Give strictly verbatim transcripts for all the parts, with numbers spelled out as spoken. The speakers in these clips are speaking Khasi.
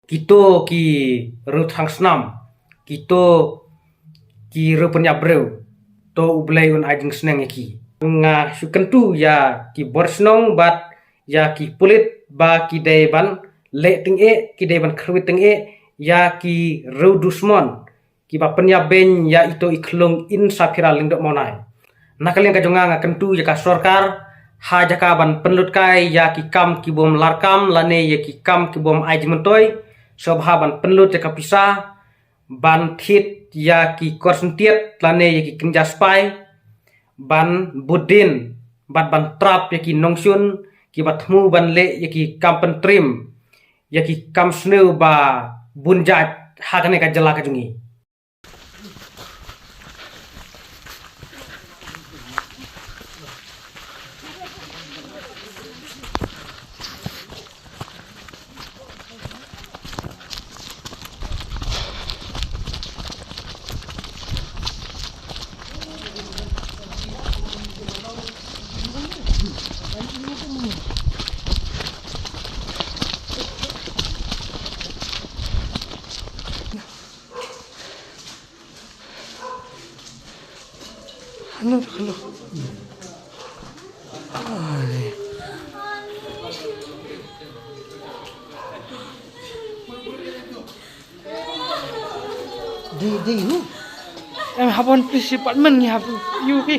Kito ki riewthrang snam, kito ki riewpynïap briew, to U Blei un ai jingsneng ïa ki. Nga shu kyntu ïa ki bor shnong bad ïa ki pulit ba ki dei ban leh tyngeh, ki dei ban kyrwit tyngeh ïa ki riew dusmon kiba pynïap beiñ ïa ito i khyllung Insaphira Lyngdoh Mawnai. Na ka liang ka jong nga, nga kyntu ïa ka sorkar, ha jaka ban pynlut kai ïa ki kam ki bym larkam lane ïa ki kam ki bym ai jingmyntoi, sngewbha ban pynlut ïa ka pisa ban thied ïa ki korsyntiat lane ïa ki kynja spy, ban bud dien bad ban trap ïa ki nongshun kiba thmu ban leh ïa ki kam pyntriem, ïa ki kam sniew ba bun jait ha kane ka jylla ka jong ngi. Hello, hello. Ai. Di, di, hu. Em, hapon police department ngi hap yu hi.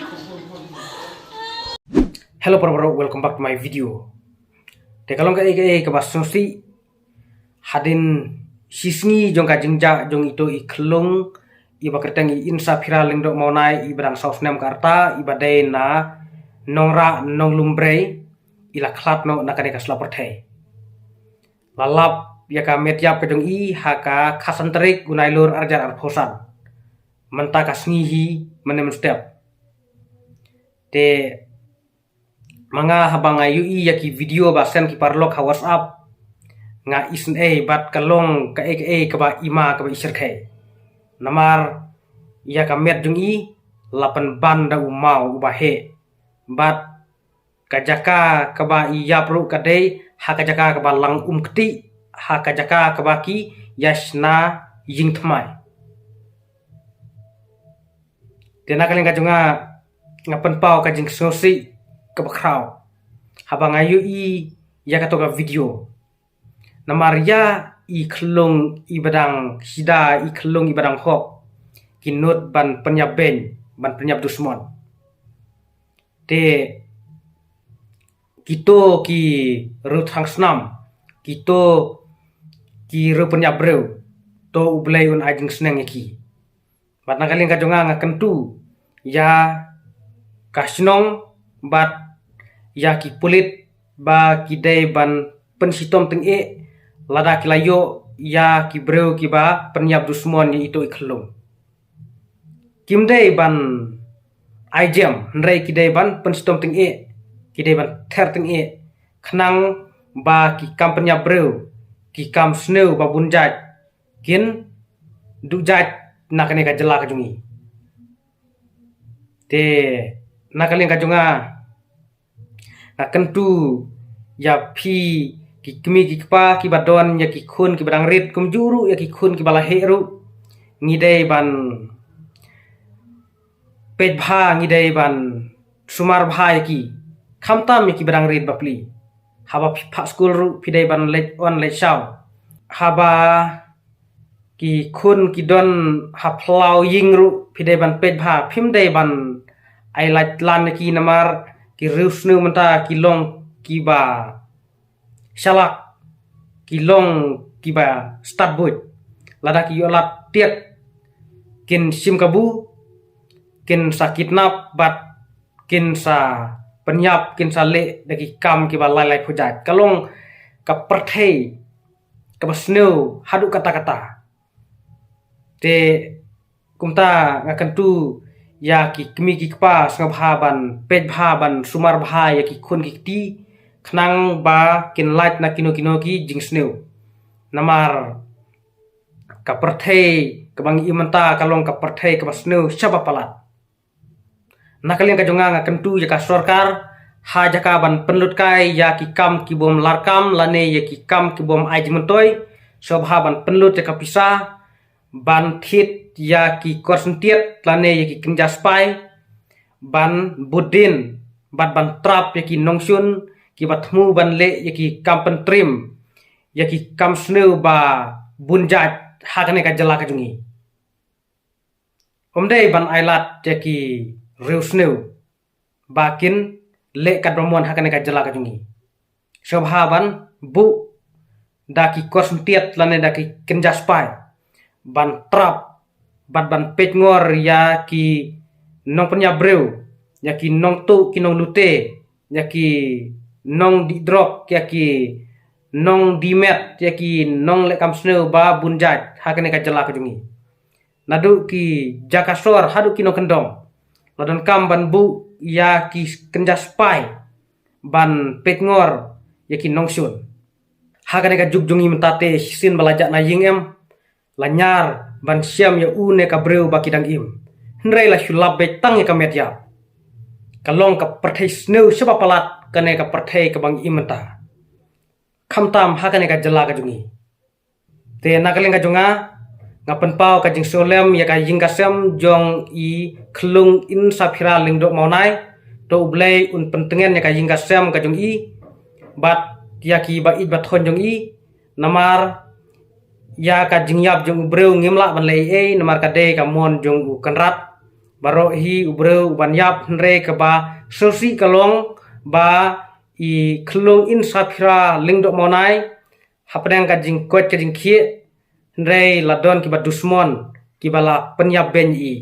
Hello, para bro, welcome back to my video. Te ka long kaei kaei kaba sngewsih, hadien shi sngi jong ka jingjah jong ito i khyllung iba kyrteng i Insaphira Lyngdoh Mawnai iba dang saw snem ka rta, iba dei na Nongrah Nonglumbrei, i la khlad noh na kane ka sla pyrthei. La lap ïa ka met ïap ka jong i ha ka khatsan tarik u Nailur arhajar arphew san. Mynta ka sngi hi mynne mynstep. Te ma nga, haba nga ïohi ïa ki video ba send ki paralok ha WhatsApp, nga isynei bad ka long kaei kaei kaba ima kaba ishyrkhei. Namar ïa ka met jong i la pynban da u maw uba heh. Bad ka jaka kaba i ïap ruh ka dei ha ka jaka kaba lang um kti, ha ka jaka kaba ki ïa shna ïing thymmai. Te na ka liang ka jong nga, nga pynpaw ka jingsngewsih kaba khraw haba nga ïohi ïa kato ka video. Namar ïa i khyllung iba dang sida, i khyllung iba dang hok, ki nud ban pynïap beiñ, ban pynïap dusmon. Te kito ki riewthrang snam, kito ki riewpynïap briew, to U Blei un ai jingsneng ïa ki. Bad na ka liang ka jong nga, nga kyntu ïa ka shnong bad ïa ki pulit ba ki dei ban pynshitom tyngeh lada ki la ïoh ïa ki briew kiba pynïap dusmon ïa ito i khyllung. Kim dei ban ai jem, hynrei ki dei ban pynshitom tyngeh, ki dei ban ther tyngeh, khnang ba ki kam pynïap briew, ki kam sniew ba bun jait, kin duh jait na kane ka jylla ka jong ngi. Te na ka liang ka jong nga, nga kyntu ïa phi ki kmie ki kpa kiba don ïa ki khun kiba dang rit, kumjuh ruh ïa ki khun kiba la heh ruh, ngi dei ban peit bha, ngi dei ban sumar bha ïa ki, khamtam ïa kiba dang rit bapli. Haba phi phah skul ruh phi dei ban leit on leit shaw. Haba ki khun ki don ha phyllaw ïing ruh phi dei ban peit bha, phim dei ban ai lait lan ïa ki, namar ki riewsniew mynta ki long kiba shalak, ki long kiba stad buit. Lada ki ïoh lad tied, kin shim kabu, kin sa kidnap bad kin sa pynïap, kin sa leh da ki kam kiba lai lai phew jait. Ka long ka pyrthei kaba sniew haduh katta katta. Te kumta nga kyntu ïa ki kmie ki kpa, sngewbha ban peit bha, ban sumar bha ïa ki khun ki kti, khnang ba kin lait na kino kino ki jingsniew. Namar ka pyrthei kaba ngi im mynta ka long ka pyrthei kaba sniew shaba palat. Na ka liang ka jong nga, nga kyntu ïa ka sorkar, ha jaka ban pynlut kai ïa ki kam ki bym larkam lane ïa ki kam ki bym ai jingmyntoi, Sngewbha ban pynlut ïa ka pisa ban thied ïa ki kor syntiat lane ïa ki kynja spy, ban bud dien bad ban trap ïa ki nongshun kiba thmu ban leh ïa ki kam pyntriem, ïa ki kam sniew ba bun jait ha kane ka jylla ka jong ngi. Ym dei ban ailad ïa ki riewsniew ba kin leh katba mon ha kane ka jylla ka jong ngi. Sngewbha ban buh da ki kor syntiat lane da ki kynja spy ban trap bad ban peitngor ïa ki nongpynïap briew, ïa ki nongtuh ki nonglute, ïa ki nongdih drok, ïa ki nongdih met, ïa ki nongleh kam sniew ba bun jait ha kane ka jylla ka jong ngi. Naduh ki jaka sor haduh ki nongkyndong, la donkam ban buh ïa ki kynja spy ban peitngor ïa ki nongshun. Ha kane ka juk jong ngi mynta te shisien ba la jah na ïing em, la ñiar ban shem ïa une ka briew ba ki dang im. Hynrei la shu lap beit tang ïa ka met ïap. Ka long ka pyrthei sniew shibun palat kane ka pyrthei kaba ngi im mynta, khamtam ha kane ka jylla ka jong ngi. Te na ka liang ka jong nga, nga pynpaw ka jingsngewlem ïa ka ïing ka sem jong i Khyllung Insaphira Lyngdoh Mawnai. To U Blei un pyntngen ïa ka ïing ka sem ka jong i bad ïa ki ba ïeit ba thoiñ jong i. Namar ïa ka jingïap jong u briew ngim lah ban leh ei ei, namar ka dei ka mon jong u Kynrad. Baroh hi u briew u ban ïap, hynrei kaba sngewsih ka long ba i Khyllung Insaphira Lyngdoh Mawnai, hapdeng ka jingkoit ka jingkhiah, hynrei la don kiba dusmon kiba la pynïap beiñ ïa i.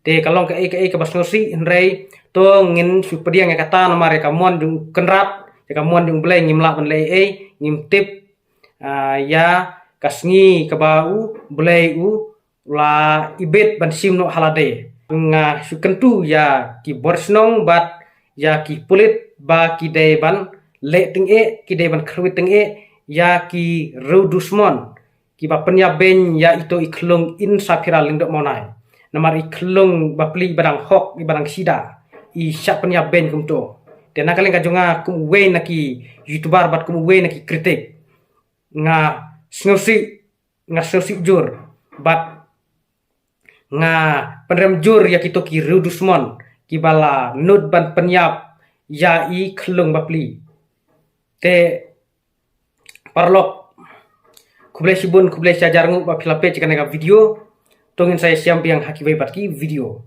Te ka long kaei kaei kaba sngewsih, hynrei to ngin shu pdiang ïa kata namar ïa ka mon jong u Kynrad, ïa ka mon jong U Blei ngim lah ban leh ei ei, ngim tip, ah, ïa ka sngi kaba U Blei u la ibit ban shim noh ha lade. Nga shu kyntu ïa ki bor shnong bad ïa ki pulit ba ki dei ban leh tyngeh, ki dei ban kyrwit tyngeh ïa ki riew dusmon kiba pynïap beiñ ïa ito i Khyllung Insaphira Lyngdoh Mawnai. Namar i Khyllung bapli iba dang hok, iba dang sida, i shah pynïap beiñ kumto. Te na ka liang ka jong nga kum uwei na ki YouTuber bad kum uwei na ki kritik, nga sngewsih, nga sngewsih jur bad nga pynrem jur ïa kito ki riew dusmon kiba la nud ban pynïap ïa i Khyllung bapli. Te paralok, khublei shibun, khublei shihajar nguh ba phi la peit ïa kane ka video. To ngin sa ïashem biang ha kiwei pat ki video.